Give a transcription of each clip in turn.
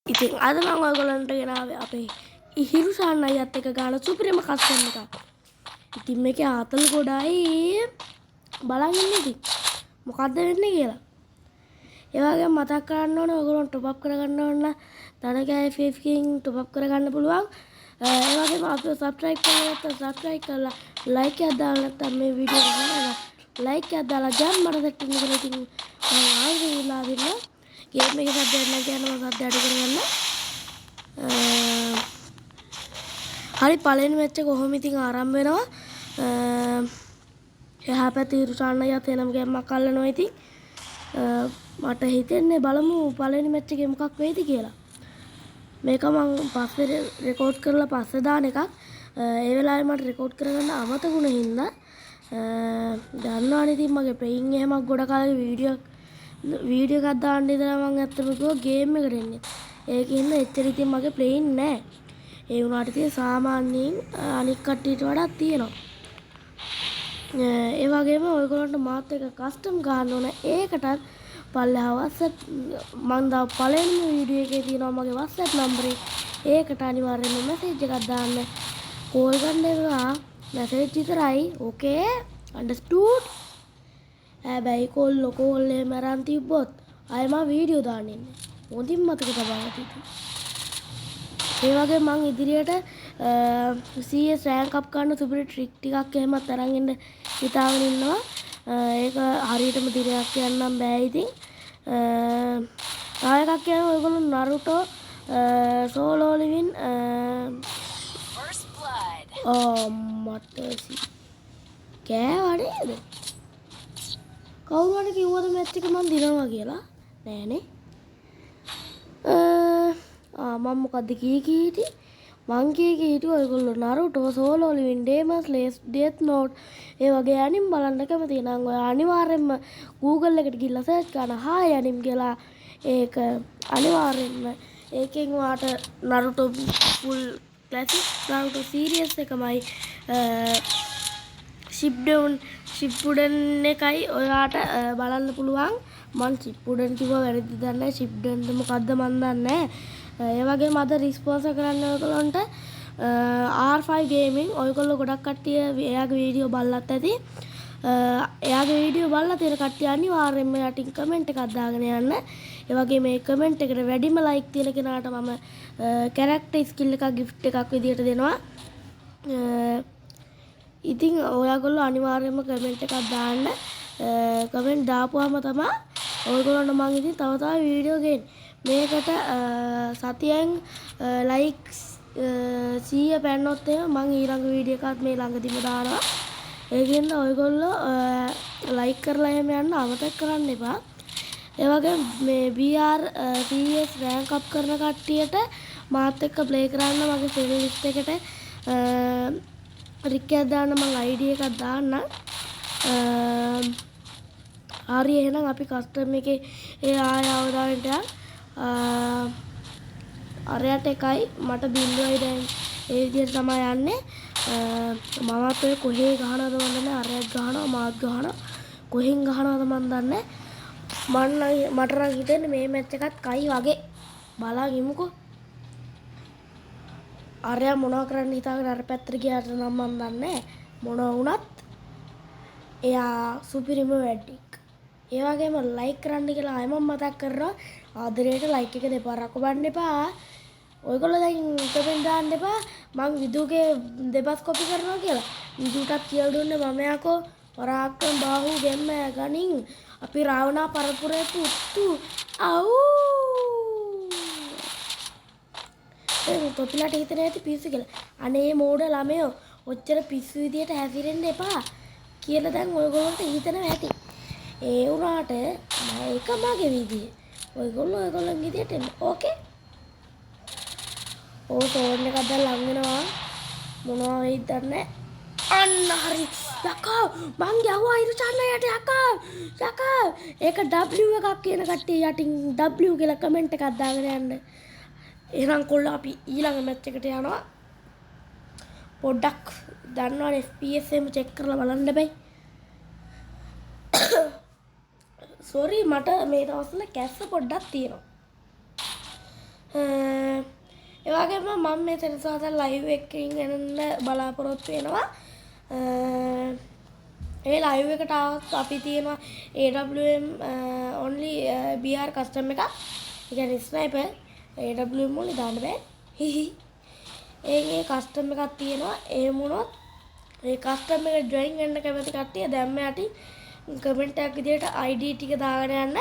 ඉතින් අද මම ඔයගොල්ලන්ට ගෙනාවේ අපේ හිරුෂාන් අයියත් එක්ක ගාන සුපිරිම කස්ටම් එකක්. ඉතින් මේකේ ආතල් ගොඩයි, බලන් ඉන්න ඉතින් මොකද්ද වෙන්නේ කියලා. ඒ වගේම මතක් කරන්න ඕනේ, ඔයගොල්ලෝ ටොප් අප් කරගන්න ඕන නම් ධනකෑ FF එකකින් ටොප් අප් කරගන්න පුළුවන්. ඒ වගේම අපිව සබ්ස්ක්‍රයිබ් කරලා නැත්නම් සබ්ස්ක්‍රයිබ් කරලා, ලයික් එකක් දාලා නැත්නම් මේ වීඩියෝ එක බලලා ලයික් එකක් දාලා ජම්මට සෙට් වෙන්න කියලා ඉතින් මම ආදරේ ඉල්ලා දෙන්නවා. ගේම් එකේ සද්දයක් නම් කියන්න, මම සද්ද අඩු කරගන්න. හරි, පළවෙනි මැච් එක කොහොම ඉතින් ආරම්භ වෙනවා. එහා පැත්තේ හිරුෂාන් අයියත් එනම් ගැම්මක් අල්ලනවා. ඉතින් මට හිතෙන්නේ බලමු පළවෙනි මැච් එකේ මොකක් වෙයිද කියලා. මේක මං පස්සේ රෙකෝඩ් කරලා පස්සේ දාන එකක්. ඒ වෙලාවේ මට රෙකෝඩ් කරගන්න අමතක වුණ හින්දා, දන්නවනේ ඉතින් මගේ ප්ලේයින් එහෙමක් ගොඩ කාලෙක වීඩියෝ වීඩියෝ එකක් දාන්න ඉඳලා මං ඇත්තම කිව්වොත් ගේම් එකට එන්නේ. ඒකින්ද එච්චර ඉතින් මගේ ප්ලේයින් නෑ. ඒ වුණාට ඉතින් සාමාන්‍යයෙන් අනික් කට්ටියට වඩා තියෙනවා. ඒ වගේම ඔයගොල්ලන්ට මාත් එක්ක කස්ටම් ගහන්න ඕන, ඒකටත් පල්ලෙහා WhatsApp මං දාපු පළවෙනිම වීඩියෝ එකේ තියෙනවා මගේ WhatsApp නම්බරේ. ඒකට අනිවාර්යයෙන්ම මැසේජ් එකක් දාන්න. කෝල් ගන්න එපා. මැසේජ් විතරයි. ඕකේ? අන්ඩර්ස්ටුඩ්? හැබැයි කොල්ලෝ කෝල් එහෙම අරන් තිබ්බොත් ආයෙ මං වීඩියෝ දාන්නේ නෑ. හොඳින් මතක තබා ගන්න ඉතින්. ඒ වගේ මං ඉදිරියට CS rank up කරන්න සුපිරි ට්‍රික් ටිකක් එහෙමත් අරන් එන්න හිතාගෙන ඉන්නවා. ඒක හරියටම දිනයක් කියන්නම් බෑ ඉතින්. තව එකක් කියනවා, ඔයගොල්ලෝ නරුටෝ සෝලෝ ලිවින් First blood. ආ, මට කෑවා නේද? කවුරු හරි කිව්වද මැච් එක මං දිනනවා කියලා? නෑනේ. ආ, මං මොකද්ද කී කී හිටියේ? මං කී කී හිටියේ ඔයගොල්ලෝ නරුටෝ, solo living, demon ස්ලේයර්, death note ඒ වගේ ඇනිම් බලන්න කැමති නම් ඔයා අනිවාර්යෙන්ම Google එකට ගිහිල්ලා සර්ච් කරන්න "හායි ඇනිම්" කියලා. ඒක අනිවාර්යෙන්ම ඒකෙන් ඔයාට නරුටෝ ෆුල් ක්ලාසික් නරුටෝ සීරීස් එකමයි ශිප්ඩවුන් ශිප්පුඩන් එකයි ඔයාට බලන්න පුළුවන්. මං ශිප්පුඩන් කිව්වා වැරදිද දන්නේ නැහැ. ශිප්ඩන්ද මොකද්ද මං දන්නේ නැහැ. ඒ වගේම අද ස්පොන්සර් කරන්න ඔයගොල්ලන්ට R5 Gaming. ඔයගොල්ලෝ ගොඩක් කට්ටිය එයාගේ වීඩියෝ බලලත් ඇති. එයාගේ වීඩියෝ බලලා තියෙන කට්ටිය අනිවාර්යෙන්ම යටින් කමෙන්ට් එකක් දාගෙන යන්න. ඒ වගේම මේ කමෙන්ට් එකට වැඩිම ලයික් තියෙන කෙනාට මම කැරක්ටර් ස්කින් එකක් ගිෆ්ට් එකක් විදියට දෙනවා. ඉතින් ඔයාගොල්ලෝ අනිවාර්යයෙන්ම කමෙන්ට් එකක් දාන්න. කමෙන්ට් දාපුවාම තමයි ඔයගොල්ලන්ට මං ඉතින් තව තව වීඩියෝ ගේන්නේ. මේකට සතියෙන් ලයික්ස් 100 පැන්නොත් එහෙම මං ඊළඟ වීඩියෝ එකත් මේ ළඟදිම දානවා. ඒකින්ද ඔයගොල්ලෝ ලයික් කරලා එහෙම යන්න අමතක කරන්න එපා. ඒ වගේම මේ BR CS rank up කරන කට්ටියට මාත් එක්ක ප්ලේ කරන්න මගේ ෆ්‍රෙන්ඩ් ලිස්ට් එකට රික් එකක් දාන්න, මං ID එකක් දාන්නම්. හරි, එහෙනම් අපි කස්ටම් එකේ ඒ ආය අවධානයට යන්. අරයට එකයි මට බින්දුවයි. දැන් ඒ විදිහට තමයි යන්නේ. මමත් ඔය කොහේ ගහනවද මන් දන්නේ. අරයත් ගහනවා, මාත් ගහනවා, කොහෙන් ගහනවද මන් දන්නේ. මං නම් මට නම් හිතෙන්නේ මේ මැච් එකත් කයි වගේ. බලන් ඉමුකෝ. අරයා මොනවා කරන්න හිතාගෙන අර පැත්තට ගියාට නම් මන් දන්නේ. මොනවා වුණත් එයා සුපිරිම වැඩ්ඩෙක්. ඒ වගේම ලයික් කරන්න කියලා ආයෙ මම මතක් කරනවා. ආදරයට ලයික් එක දෙපාරක් ඔබන්න එපා. ඔයගොල්ලෝ දැන් කමෙන්ට් දාන්න එපා මං විදුගේ දෙබස් කොපි කරනවා කියලා. විදුටත් කියලා දුන්නේ මම යකෝ. පරාක්‍රම බාහු ගෙම්ම ගනින්, අපි රාවණා පරපුරේ පුත්තු. අවු, ඒ තොපිලාට හිතෙන ඇති පිස්සු කියලා. අනේ මෝඩ ළමයෝ, ඔච්චර පිස්සු විදියට හැසිරෙන්න එපා කියලා දැන් ඔයගොල්ලන්ට හිතෙනවා ඇති. ඒ වුණාට ඒක මගේ විදිය. ඔයගොල්ලෝ ඔයගොල්ලන්ගේ විදියට එන්න. ඕකේ? ඕ, සෝන් එකක් දැන් ලං වෙනවා. මොනවා වෙයිද දන්නේ. අන්න හරි. යකෝ, මං ගැහුවා ඉරුචාන් අයියට. යකෝ, යකෝ, ඒක W එකක් කියන කට්ටිය යටින් W කියලා කමෙන්ට් එකක් දාගෙන යන්න. එහෙනම් කොල්ලෝ, අපි ඊළඟ මැච් එකට යනවා. පොඩ්ඩක් දන්නවනේ FPS එහෙම චෙක් කරලා බලන්න බෑ. සෝරි, මට මේ දවස්වල කැස්ස පොඩ්ඩක් තියෙනවා. ඒ වගේම මම මේ සෙනසුරාදා ලයිව් එකකින් එන්න බලාපොරොත්තු වෙනවා. ඒ ලයිව් එකට ආවොත් අපි තියෙනවා AWM only BR custom එකක්. ඒ කියන්නේ ස්නයිපර් AWM only දාන්න බෑ. හිහි. ඒකේ කස්ටම් එකක් තියෙනවා. එහෙම වුණොත් ඒ කස්ටම් එක ජොයින් වෙන්න කැමති කට්ටිය දැම්ම යටින් කමෙන්ට් එකක් විදියට ID ටික දාගෙන යන්න.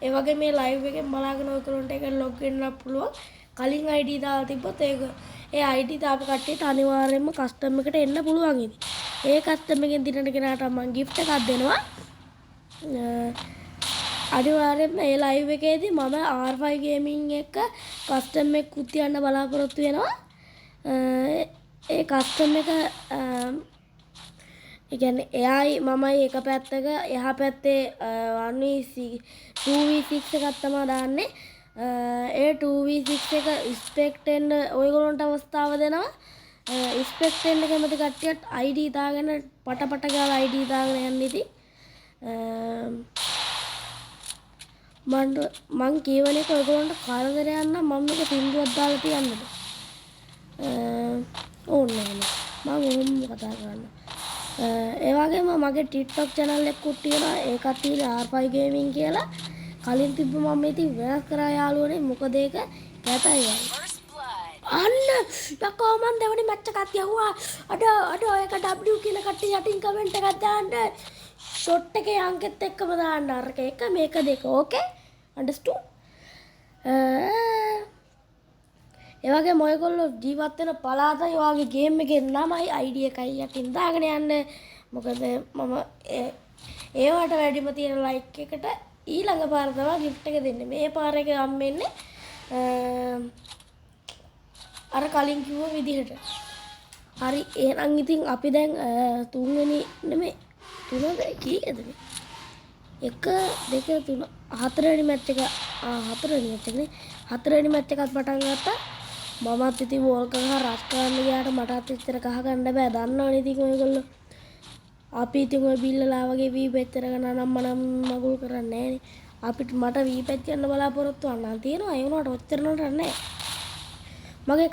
ඒ වගේ මේ ලයිව් එකෙන් බලාගෙන ඔයගොල්ලන්ට ඒක ලොග් වෙන්න පුළුවන්. කලින් ID දාලා තිබ්බොත් ඒක ඒ ID දාපු කට්ටියට අනිවාර්යයෙන්ම කස්ටම් එකට එන්න පුළුවන් ඉතින්. ඒ කස්ටම් එකෙන් දිනන කෙනාට මම ගිෆ්ට් එකක් දෙනවා. අනිවාර්යයෙන්ම ඒ ලයිව් එකේදී මම R5 gaming එක කස්ටම් එකකුත් තියන්න බලාපොරොත්තු වෙනවා. ඒ කස්ටම් එක, ඒ කියන්නේ එයායි මමයි එක පැත්තක, එහා පැත්තේ 1v 2v6 එකක් තමයි දාන්නේ. ඒ 2v6 එක ස්පෙක්ට් වෙන්න ඔයගොල්ලන්ට අවස්ථාව දෙනවා. ස්පෙක්ට් වෙන්න කැමති කට්ටියත් ID දාගෙන පට පට ගාලා ID දාගෙන යන්න ඉතින්. මං කියවන එක ඔයගොල්ලන්ට කරදරයක් නම් මම මේක සින්දුවක් දාලා තියන්නද? ඕනේ නෑ. මං ඔහොම කතා කරන්න. ඒ වගේම මගේ TikTok channel එකකුත් තියෙනවා. ඒකත් තියෙන්නේ R5 gaming කියලා. කලින් තිබ්බ මම ඉතින් වෙනස් කරා යාළුවනේ. මොකද ඒක කැතයි වගේ. First blood. අන්න යකෝ මං දෙවනි මැච් එකක් ගැහුවා. අඩ අඩ ඔයක W කියන කට්ටිය යටින් කමෙන්ට් එකක් දාන්න. ෂොට් එකේ අංකෙත් එක්කම දාන්න. අරක එක මේක දෙක. ඕකේ? අන්ඩර්ස්ටුඩ්? ඒ වගේම ඔයගොල්ලෝ ජීවත් වෙන පළාතයි ඔයාගේ ගේම් එකේ නමයි ID එකයි යටින් දාගෙන යන්න. මොකද මම ඒවට වැඩිම තියෙන ලයික් එකට ඊළඟ පාර තමයි ගිෆ්ට් එක දෙන්නේ. මේ පාර එක හම්බෙන්නේ අර කලින් කිව්ව විදිහට. හරි, එහෙනම් ඉතින් අපි දැන් තුන්වෙනි නෙමෙයි, තුනද කීයද මේ? 1 2 3 හතරවෙනි මැච් එක. හතරවෙනි මැච් එකනේ. හතරවෙනි මැච් එකත් පටන් ගත්තා. මමත් ඉතින් වෝල් ගහ රෂ් කරන්න ගියාට මටත් එච්චර ගහ ගන්න බෑ. දන්නවනේ ඉතින් ඔයගොල්ලෝ. අපි ඉතින් ඔය බිල්ලලා වගේ වී පැච්චර ගන්න නම් මනම් මගුල් කරන්නේ නෑනේ. මට වී පැච් ගන්න බලාපොරොත්තුවක් නම් තියෙනවා. ඒ වුණාට ඔච්චර නටන්නේ නෑ. මගේ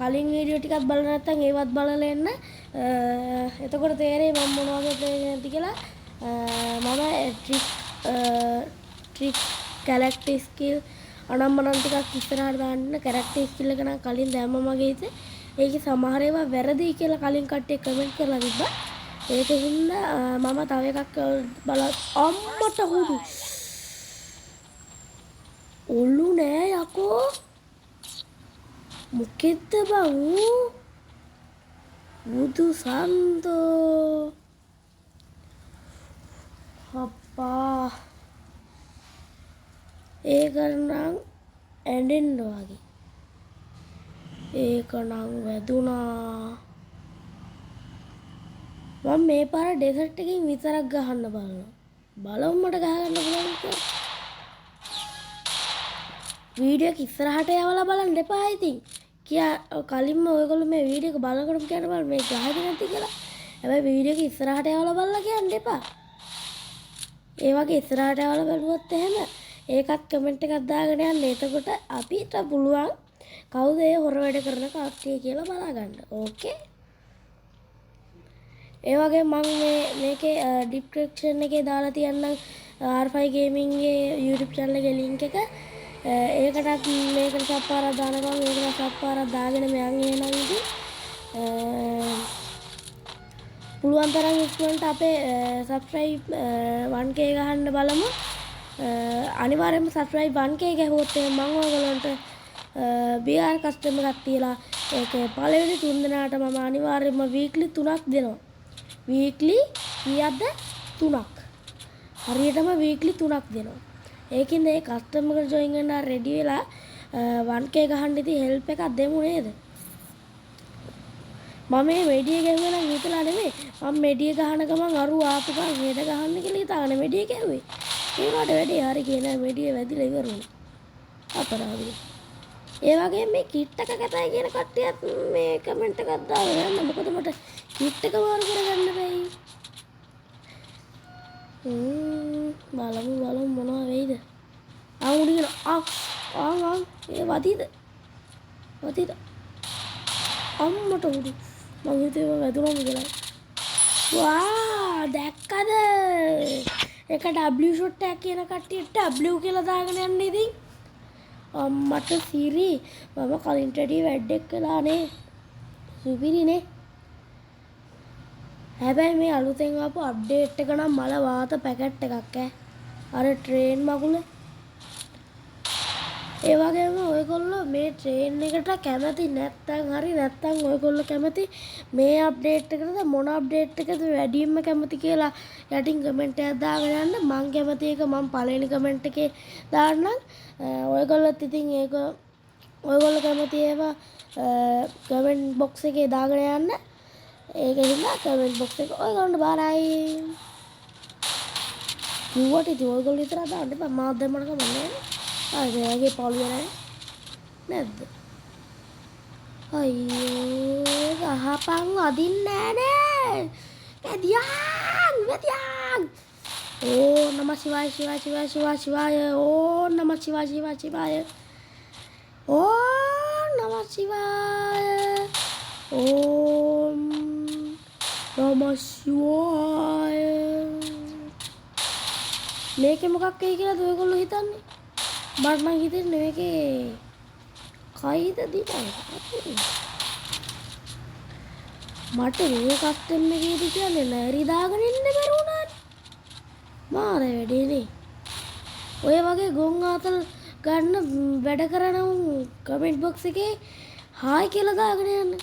කලින් වීඩියෝ ටිකක් බලලා නැත්නම් ඒවත් බලලා එන්න. එතකොට තේරෙයි මම මොන වගේ ප්ලේ කරනවද කියලා. මම ට්‍රික් කැරක්ටර් ස්කිල් අනම්මනම් ටිකක් ඉස්සරහට දාන්න. කැරක්ටර් ස්කිල් එක නම් කලින් දැම්ම මගේ හිතේ. ඒකේ සමහර ඒවා වැරදි කියලා කලින් කට්ටිය කමෙන්ට් කරලා තිබ්බා. ඒක හින්දා මම තව එකක් බල අම්මට හුදු ඔලු නෑ යකෝ. මොකෙද්ද බං ඌ? බුදු සන්දෝ අප්පා, ඒක නම් ඇඬෙන්න වගේ. ඒක නම් වැදුනා. මම මේ පාර ඩෙසර්ට් එකකින් විතරක් ගහන්න බලනවා. බලමු මට ගහගන්න පුළුවන් කියලා. වීඩියෝ එක ඉස්සරහට යවලා බලන්න එපා ඉතින්. කලින්ම ඔයගොල්ලෝ මේ වීඩියෝ එක බලනකොටම කියන්න බලන්න මේ ගහගෙන නැති කියලා. හැබැයි වීඩියෝ එක ඉස්සරහට යවලා බලලා කියන්න එපා. ඒ වගේ ඉස්සරහට යවලා බලුවොත් එහෙම ඒකත් කමෙන්ට් එකක් දාගෙන යන්න. එතකොට අපිට පුළුවන් කවුද ඒ හොර වැඩ කරන කට්ටිය කියලා බලාගන්න. ඕකේ. ඒ වගේම මං මේකේ ඩිස්ක්‍රිප්ෂන් එකේ දාලා තියන්නම් R5 gaming ගේ YouTube channel එකේ link එක. ඒකටත් මේකට සබ් පාරක් දාන ගමන් ඒකට සබ් පාරක් දාගෙන මං එහෙනම් ඉතින් පුළුවන් තරම් ඉක්මනට අපේ සබ්ස්ක්‍රයිබ් 1K ගහන්න බලමු. අනිවාර්යයෙන්ම සබ්ස්ක්‍රයිබ් 1K ගැහුවොත් එහෙනම් මං ඔයගොල්ලන්ට BR custom එකක් තියලා ඒක පළවෙනි 3 දෙනාට මම අනිවාර්යයෙන්ම වීක්ලි 3ක් දෙනවා. වීක්ලි කීයක්ද? 3ක්. හරියටම වීක්ලි 3ක් දෙනවා. ඒකින්ද ඒ කස්ටම් එකට ජොයින් වෙන්න රෙඩි වෙලා 1K ගහන්න ඉතින් හෙල්ප් එකක් දෙමු නේද? මම මේ මෙඩිය ගැහුවේ නම් හිතලා නෙමෙයි. මම මෙඩිය ගහන ගමන් අරු ආපු ගමන් හෙට ගහන්න කියලා හිතාගෙන මෙඩිය ගැහුවේ. ඒ වුණාට වැඩේ හරි ගියේ නෑ. මෙඩිය වැදිලා ඉවර වුණා. අපරාධය. ඒ වගේම මේ කිට් එක කැතයි කියන කට්ටියත් මේ කමෙන්ට් එකක් දාගෙන යන්න. මොකද මට කිට් එක මාරු කරගන්න බැයි. බලමු බලමු මොනවා වෙයිද. ආ උඩින් ආ ආ ආ ඒ වදීද? වදින අම්මට උඩු මං හිතුවේ වැදුනම කියලා. වා දැක්කද? එක W shot එකක් කියන කට්ටිය W කියලා දාගෙන යන්න ඉතින්. අම්මට සිරි මම කලින්ට වැඩිය වැඩක් කළා නේ. සුපිරිනේ. හැබැයි මේ අලුතෙන් ආපු අප්ඩේට් එක නම් මල වාත පැකට් එකක් ඈ. අර ට්‍රේන් මගුල. ඒ වගේම ඔයගොල්ලෝ මේ ට්‍රේන් එකට කැමති නැත්තම් හරි නැත්තම් ඔයගොල්ලෝ කැමති මේ අප්ඩේට් එකටද මොන අප්ඩේට් එකද වැඩියෙන්ම කැමති කියලා යටින් කමෙන්ට් එකක් දාගෙන යන්න. මං කැමති එක මං පළවෙනි කමෙන්ට් එකේ දාන්නම්. ඔයගොල්ලොත් ඉතින් ඒක ඔයගොල්ලෝ කැමති ඒවා කමෙන්ට් බොක්ස් එකේ දාගෙන යන්න. ඒක හින්දා කමෙන්ට් බොක්ස් එක ඔයගොල්ලන්ට බාරයි. කිව්වට ඉතින් ඔයගොල්ලෝ විතරක් දාන්න එපා. මාත් දැම්මම කමක් නෑනේ. ආ මෙයාගේ පොළු නෑ නැද්ද? අයියෝ ගහපන් වදින්නේ නෑනේ. වැදියන් වැදියන්. ඕ නම ශිවාය ශිවාය ශිවාය ශිවාය ශිවාය. ඕ නම ශිවාය ශිවාය ශිවාය. ඕ නම ශිවාය. ඕම් නම ශිවාය. මේකේ මොකක් වෙයි කියලාද ඔයගොල්ලෝ හිතන්නේ? මට නම් හිතෙන්නේ මේකේ කයිද දිනයි. මට මේ කස්ටම් එකේදී කියන්නේ නෑරි දාගෙන ඉන්න බැරි වුණානේ. මාර වැඩේනේ. ඔය වගේ ගොන් ආතල් ගන්න වැඩ කරන උන් කමෙන්ට් බොක්ස් එකේ හායි කියලා දාගෙන යන්න.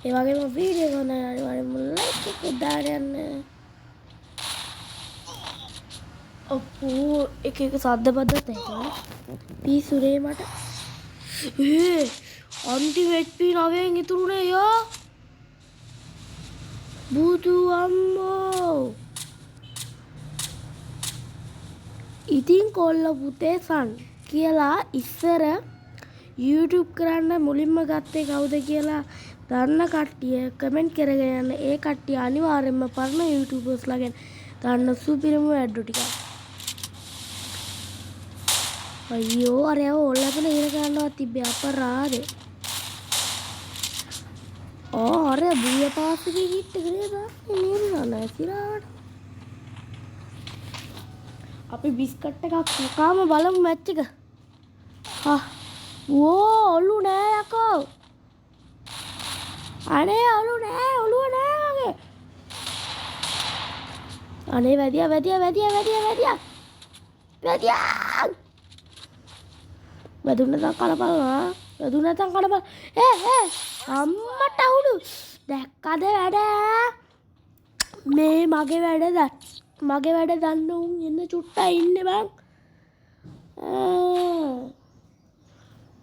ඒ වගේම වීඩියෝ එක හොඳයි අනිවාර්යෙන්ම ලයික් එකක් දාගෙන යන්න. අප්පෝ එක එක සද්ද බද්දත් ඇහෙනවා. පිස්සුනේ මට. ඒ අන්තිම HP 9න් ඉතුරුනේ යා. බුදු අම්මෝ. ඉතින් කොල්ල පුතේ සන් කියලා ඉස්සර YouTube කරන්න මුලින්ම ගත්තේ කවුද කියලා දන්න කට්ටිය කමෙන්ට් කරගෙන යන්න. ඒ කට්ටිය අනිවාර්යෙන්ම පරණ YouTubers ලාගෙන් දන්න සුපිරිම ඇඩ් ටිකක්. අයියෝ අර යව ඔල්ලගෙන ඉර ගන්නවත් තිබ්බේ අපරාධේ. ආ අර බුය පාස් එකේ කිට් එක නේද? නේද නෑ සිරාවට. අපි බිස්කට් එකක් කකාම බලමු මැච් එක. හා ඕ ඔලු නෑ යකෝ. අනේ ඔලු නෑ ඔලුව නෑ මගේ. අනේ වැදියා වැදියා වැදියා වැදියා වැදියා වැදියා. වැදුන නැත්නම් කලබල වැදුන නැත්නම් කලබල. ඒ ඒ අම්මට අවුලු දැක්කද වැඩ? මේ මගේ වැඩ මගේ වැඩ දන්න උන් එන්න චුට්ටා ඉන්නේ බං.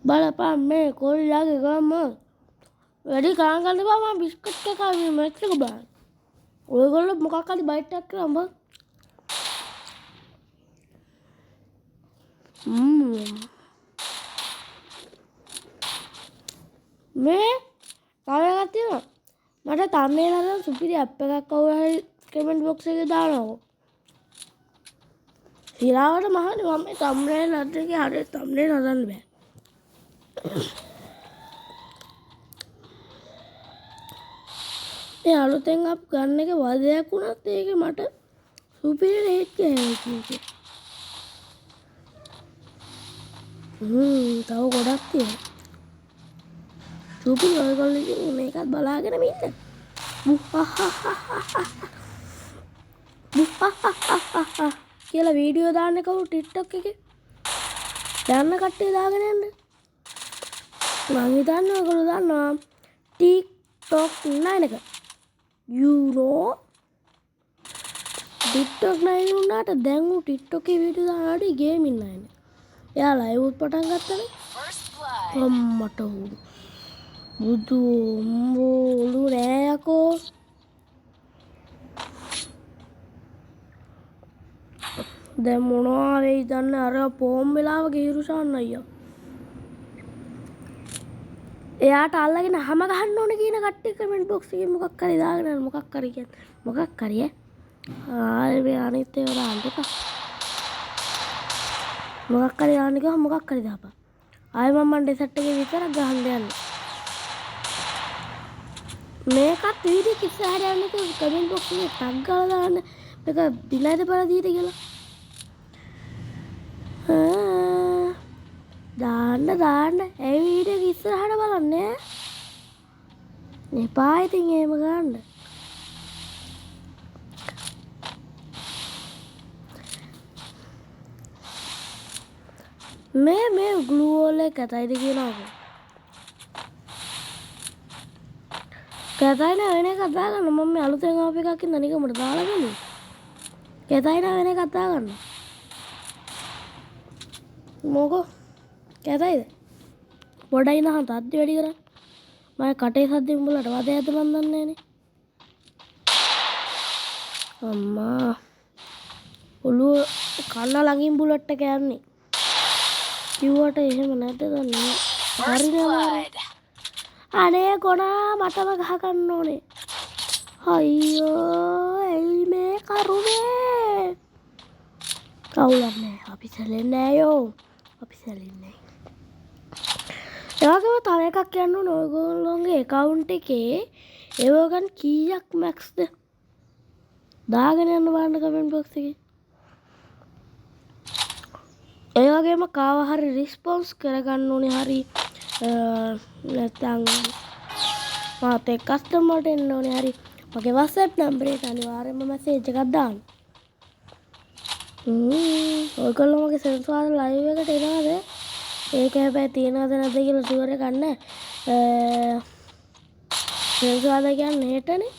බලපන් මේ කොල්ලගේ ගම වැඩි ගණන් ගන්න එපා. මම බිස්කට් එක මේ මැච් එක බලන්න. ඔයගොල්ලෝ මොකක් හරි බයිට් එකක් කරන් බං. මේ තව එකක් තියෙනවා. මට thumbnail හදන්න සුපිරි ඇප් එකක් කවුරු හරි කමෙන්ට් බොක්ස් එකේ දානවකෝ. සිරාවට මහන්නේ මම මේ thumbnail හදන එකේ හරියට thumbnail හදන්න බෑ. මේ අලුතෙන් අප් ගන්න එක වදයක් වුණත් ඒක මට සුපිරි රේට් එකක් ඒක. තව ගොඩක් තියෙනවා. සුපිරි ඔයගොල්ලෝ ඉතින් මේකත් බලාගෙන ඉන්න. කියලා වීඩියෝ දාන්න කවුරු TikTok එකේ දන්න කට්ටිය දාගෙන යන්න. මං හිතන්නේ ඔයගොල්ලෝ දන්නවා TikTok 9 එක. You know TikTok 9 වුණාට දැන් ඌ TikTok එකේ වීඩියෝ දාන අඩි ගේමින් 9. එයා ලයිව් උත් පටන් ගත්තනේ. අම්මට උඩු. බුදු අම්මෝ ඔලු නෑ යකෝ. දැන් මොනවා වෙයි දන්නේ අර පෝම් වෙලාවක හිරුෂාන් අයියා. එයාට අල්ලගෙන හැම ගහන්න ඕන කියන කට්ටිය කමෙන්ට් බොක්ස් එකේ මොකක් හරි දාගෙන යන්න, මොකක් හරි කියන්න. මොකක් හරි ඈ. ආයේ මේ අනිත් ඒවා දාන්න එපා. මොකක් හරි දාන්න කිව්වම මොකක් හරි දාපන්. ආයෙ මම මං ඩෙසර්ට් එකේ විතරක් ගහන්න යන්නේ. මේකත් වීඩියෝ එක ඉස්සරහට යන්න නැතුව කමෙන්ට් බොක්ස් එකේ ටග් ගාලා දාන්න. මේක දිනයිද පරදීද කියලා. දාන්න දාන්න. ඒ වීඩියෝ එක ඉස්සරහට බලන්න ඈ. එපා ඉතින් එහෙම ගන්න. මේ ග්ලූ වෝල් එක කැතයිද කියනවද? කැතයි නෑ වෙන එකක් දාගන්න. මම මේ අලුතෙන් ආපු එකක් ඉඳන් නිකමට දාලා ගන්නේ. කැතයි නෑ වෙන එකක් දාගන්න. මොකෝ කැතයිද? පොඩයි නහන් තද්ද වැඩි කරන්න. මගේ කටේ සද්දෙ උඹලට වදයක්ද මන් දන්නේ නෑනේ. අම්මා ඔළුව කන්න ළඟින් බුලට් එක යන්නේ. කිව්වට එහෙම නැද්ද දන්නේ නෑ. හරිනේ මාරේ. අනේ ගොනා මටම ගහ ගන්න ඕනේ. අයියෝ ඇයි මේ කරුමේ? කවුලක් නෑ. අපි සැලෙන්නේ නෑ යෝ. අපි සැලෙන්නේ නෑ. ඒ වගේම තව එකක් කියන්න ඕනේ, ඔයගොල්ලෝගේ ඇකවුන්ට් එකේ ඒවගන් කීයක් මැක්ස්ද දාගෙන යන්න බලන්න කමෙන්ට් බොක්ස් එකේ. ඒ වගේම කාව හරි රිස්පොන්ස් කරගන්න ඕනේ හරි නැත්නම් මාත් එක්ක කස්ටම් වලට එන්න ඕනේ හරි මගේ WhatsApp නම්බරයට අනිවාර්යයෙන්ම මැසේජ් එකක් දාන්න. ඔයගොල්ලෝ මගේ සෙන්සුආර ලයිව් එකට එනවද? ඒක හැබැයි තියෙනවද නැද්ද කියලා ෂුවර් එකක් නෑ. සෙන්සුආර කියන්නේ හෙටනේ.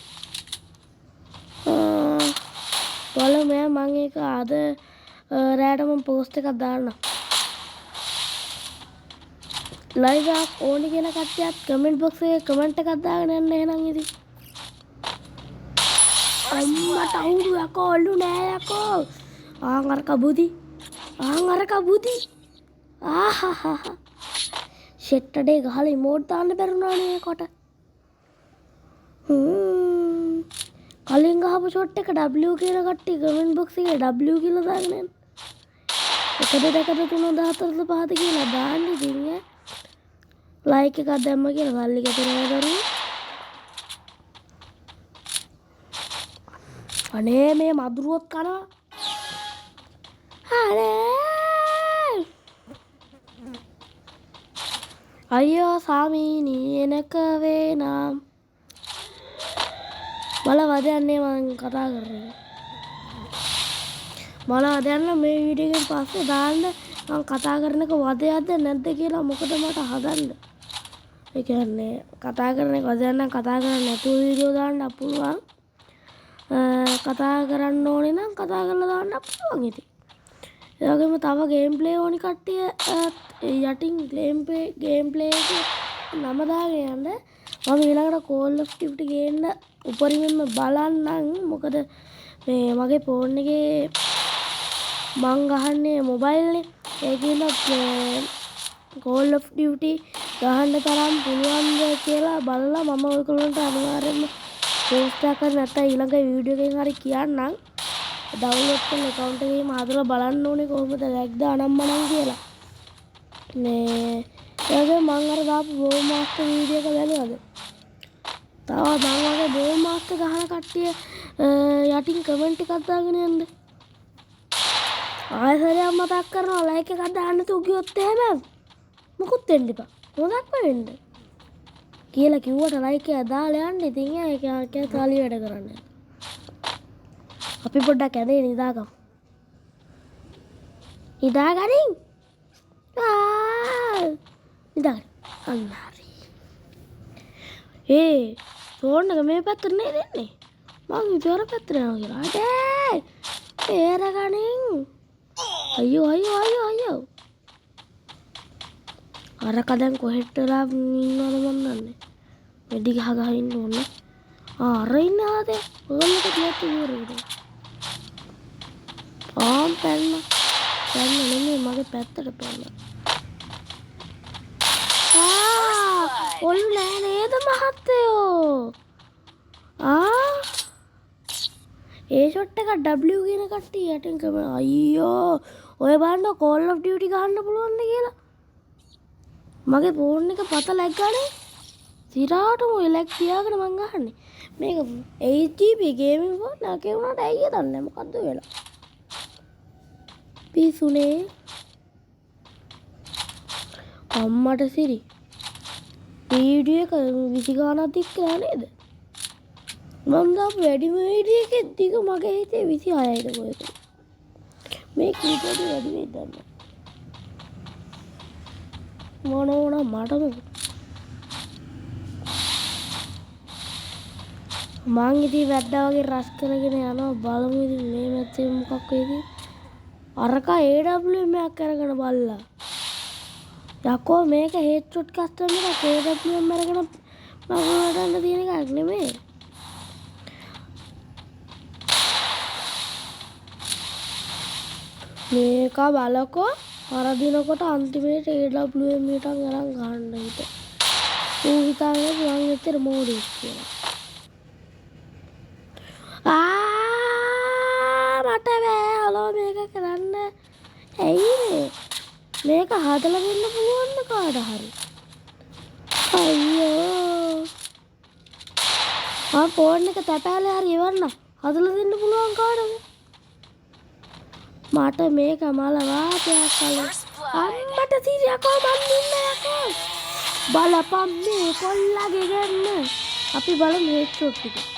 බලමු මං ඒක අද රෑට මං පෝස්ට් එකක් දාන්නම්. ලයිව් එකක් ඕනි කියන කට්ටියත් කමෙන්ට් බොක්ස් එකේ කමෙන්ට් එකක් දාගෙන යන්න එහෙනම් ඉතින්. අම්මට අවුරු යකෝ ඔලු නෑ යකෝ. ආන් අර කබුදි. ආන් අර කබුදි. ආහාහා. ෂෙට් අඩේ ගහලා ඉමෝට් දාන්න බැරුණානේ ඒකට. කලින් ගහපු ෂොට් එක W කියන කට්ටිය කමෙන්ට් බොක්ස් එකේ W කියලා දාගෙන යන්න. එකද දෙකද තුනද හතරද පහද කියලා දාන්න ඉතින් ඈ. ලයික් එකක් දැම්ම කියලා සල්ලි කැපෙනවා දරුවෝ. අනේ මේ මදුරුවොත් කනවා. අනේ අයියෝ සාමීනි එනක වේනම්. මල වදයන්නේ මං කතා කරන්නේ. මල වදයන්න මේ වීඩියෝ එකෙන් පස්සේ දාන්න මං කතා කරන එක වදයක්ද නැද්ද කියලා මොකද මට හදන්න. ඒ කියන්නේ කතා කරන එක වදයක් නම් කතා කරන්නේ නැතුව වීඩියෝ දාන්න පුළුවන්. කතා කරන්න ඕනේ නම් කතා කරලා දාන්න පුළුවන් ඉතින්. ඒ වගේම තව ගේම් ප්ලේ ඕනි කට්ටිය යටින් ගේම් ප්ලේ එකේ නම දාගෙන යන්න. මම ඊළඟට Call of Duty ගේන්න උපරිමයෙන්ම බලන්නම්. මොකද මේ මගේ ෆෝන් එකේ මං ගහන්නේ මොබයිල් නේ. ඒකින්ද මේ Call of Duty ගහන්න තරම් පුළුවන්ද කියලා බලලා මම ඔයගොල්ලන්ට අනිවාර්යයෙන්ම පෝස්ට් එකක් හරි නැත්නම් ඊළඟ වීඩියෝ එකෙන් හරි කියන්නම්. ඩවුන්ලෝඩ් කරන ඇකවුන්ට් එකේම හදලා බලන්න ඕනේ කොහොමද ලැග්ද අනම්මනම් කියලා. මේ ඒ වගේම මං අර දාපු බෝ මාස්ටර් වීඩියෝ එක බැලුවද? තව මං වගේ බෝ මාස්ටර් ගහන කට්ටිය යටින් කමෙන්ට් එකක් දාගෙන යන්න. ආයෙ සැරයක් මතක් කරනවා ලයික් එකක් දාන්න නැතුව ගියොත් එහෙම මොකුත් වෙන්න එපා. හොඳක්ම වෙන්න කියලා කිව්වට ලයික් එක දාලා යන්න. ඉතින් ඒක සාලි වැඩ කරන්නේ. අපි පොඩ්ඩක් ඇඳේ නිදාගමු. නිදාගනින්. නිදාගන්න. අන්න හරි. ඒ ෆෝන් එක මේ පැත්තට නේද එන්නේ? මං හිතුවා අර පැත්තට යනවා කියලා. අඩේ! පේරගනින්. අයියෝ අයියෝ අයියෝ අයියෝ. අරක දැන් කොහෙට වෙලා ඉන්නවද මන් දන්නේ. වෙඩි ගහ ගහ ඉන්න ඕනේ. අර ඉන්න ආදේ. ඔයගොල්ලෝ ටිකක් ඉවරද? පැන්න. පැන්න නෙමෙයි මගේ පැත්තට පැන්න. ඔලු නෑ නේද මහත්තයෝ? ඒ ෂොට් එක W කියන කට්ටිය යටින් කම අයියෝ ඔය බලන්න Call of Duty ගහන්න පුළුවන්ද කියලා. මගේ ෆෝන් එක පත ලැග් ගානේ. සිරාටම ඔය ලැග් තියාගෙන මං ගහන්නේ. මේක 8GB gaming phone එකක් ඒ වුණාට ඇයි දන්නේ නැහැ මොකද්ද වෙලා. පිසුනේ. අම්මට සිරි. වීඩියෝ එක 20 ගාණක් දික් කරා නේද? මං දාපු වැඩිම වීඩියෝ එකේ දිග මගේ හිතේ 26යිද කොහෙද? මේ කීට වැඩි වැඩි වෙයිද දන්නේ මොන මොන මටම මං ඉතින් වැද්දා වගේ රස් කරගෙන යනවා. බලමු ඉතින් මේ මැච් එක මොකක් වෙයිද? අරක AWM එකක් අරගෙන බලලා. යකෝ මේක හෙඩ්ෂොට් කස්ටම් එකක් AWM අරගෙන මගුල් වඩන්න තියෙන එකක් නෙමෙයි. මේක බලකෝ පරදිනකොට අන්තිමේට AWM එකක් අරන් ගන්න හිත. ඌ හිතන්නේ මං එච්චර මෝඩෙක් කියලා. මට බෑ හලෝ මේක කරන්න. ඇයි මේ? මේක හදලා දෙන්න පුළුවන් ද කාට හරි? අයියෝ. මං ෆෝන් එක තැපෑලේ හරි එවන්න. හදලා දෙන්න පුළුවන් කාටද? මට මේක මල වාතයක් කළා. අම්මට සිරියකෝ මං ඉන්න යකෝ. බලපන් මේ කොල්ලගේ ගන්න. අපි බලමු හෙඩ්ෂොට් ටික.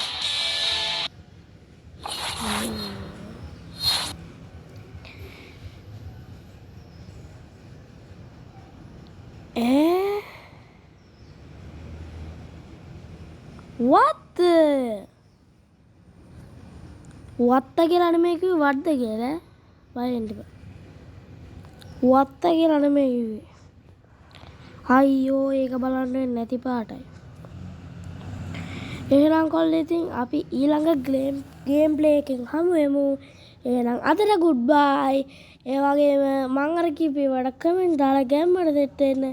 What the? What the කියලා නෙමෙයි කිව්වේ what the කියලා ඈ? බය වෙන්න එපා. What the කියලා නෙමෙයි කිව්වේ. අයියෝ ඒක බලන්න වෙන්නේ නැති පාටයි. එහෙනම් කොල්ලෝ ඉතින් අපි ඊළඟ ගේම් ප්ලේ එකෙන් හමු වෙමු. එහෙනම් අදට ගුඩ් බයි. ඒ වගේම මං අර කියපු ඒවාට කමෙන්ට් දාලා ගැම්මට සෙට් වෙන්න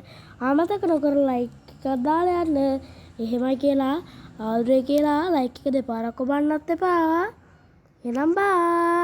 අමතක නොකර ලයික් එකක් දාලා යන්න. එහෙමයි කියලා ආදරේ කියලා ලයික් එක දෙපාරක් ඔබන්නත් එපා. එහෙනම් බයි.